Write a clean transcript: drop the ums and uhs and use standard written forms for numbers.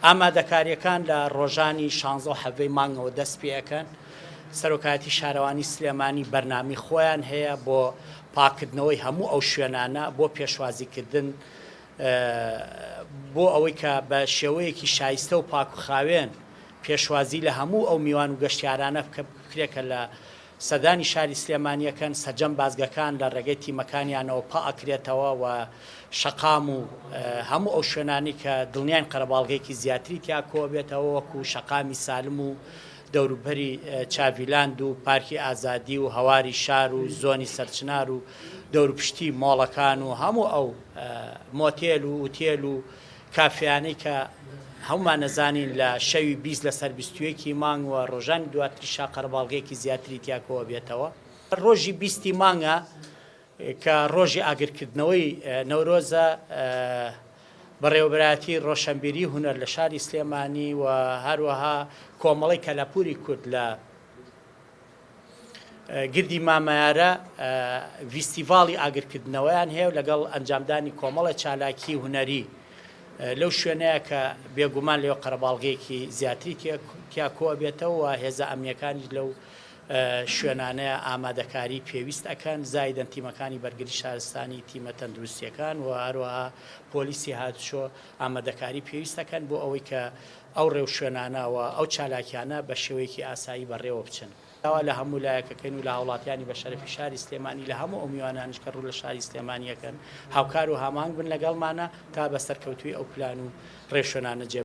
ئامادەکارییەکان لە ڕۆژانی شانزە و حەڤدەی مانگەوە دەست پێ ئەکەن، سەرۆکایەتی شارەوانی سلێمانی بەرنامەی خۆیان هەیە بۆ پاککردنەوەی هەموو ئەو شوێنانە بۆ پێشوازیکردن بۆ ئەوەی کە بە شێوەیەکی شایستە و پاک و خاوێن پێشوازی لە هەموو ئەو میوان و گەشتیارانە بکرێت کە لە سەردانی شاری سلێمانی ئەکەن، سەرجەم بازگەکان لە ڕێگەی تیمەکانیانەوە پا ئەکرێتەوە و شەقام و هەموو ئەو شوێنانەی کە دڵنیاین قەرەباڵغێکی زیاتری تیا کۆبێتەوە وەکو شەقامی سالم و دەوروبەری چاڤیلاند و پارکی ئازادی و هەواری شار و زۆنی سەرچنار و دەوروپشتی مۆڵەکان و هەموو ئەو مۆتێل و ئوتێل و کافێیانەی کە هەموومان ئەزانین لە شەوی 20 لەسەر 21 ی مانگ و ڕۆژانی دواتریشا قەرەباڵغیەکی زیاتری تیا کۆئەبێتەوە. ڕۆژی 20 ی مانگە کە ڕۆژی ئاگرکردنەوەی نەورۆزە، بەڕێوەبەرایەتی ڕۆشەنبیری هونەر لە شاری سلێمانی و هەروەها کۆمەڵەی کەلەپوری کورد لە گردی مامەیارە ڤیستیڤاڵی ئاگرکردنەوەیان هەیە و لەگەڵ ئەنجامدانی کۆمەڵە چالاکی هونەری لەو شوێنەیە کە بێگومان لەوێ قەرەباڵغییەکی زیاتری تیا کۆئەبێتەوە و هێزە ئەمنییەکانیش لەو شوێنانەیە ئامادەکاری پێویست ئەکەن، زایدەن تیمەکانی بەرگری شارستانی، تیمە تەندروستییەکان و هەروەها پۆلیسی هاتوچۆ ئامادەکاری پێویست ئەکەن بۆ ئەوەی کە ئەو ڕێوشوێنانە و ئەو چالاکیانە بە شێوەیەکی ئاسایی بەڕێوە بچن. داوا لە هەموو لایەک ئەکەین و لە هاوڵاتیانی بەشەرەفی شاری سلێمانی، لە هەموو ئەو میوانانەش کە ڕوو لە شاری سلێمانی ئەکەن، هاوکار و هاماهەنگ بن لەگەڵمانا تا بە سەرکەوتوویی ئەو پلان و ڕێوشوێنانە جێ.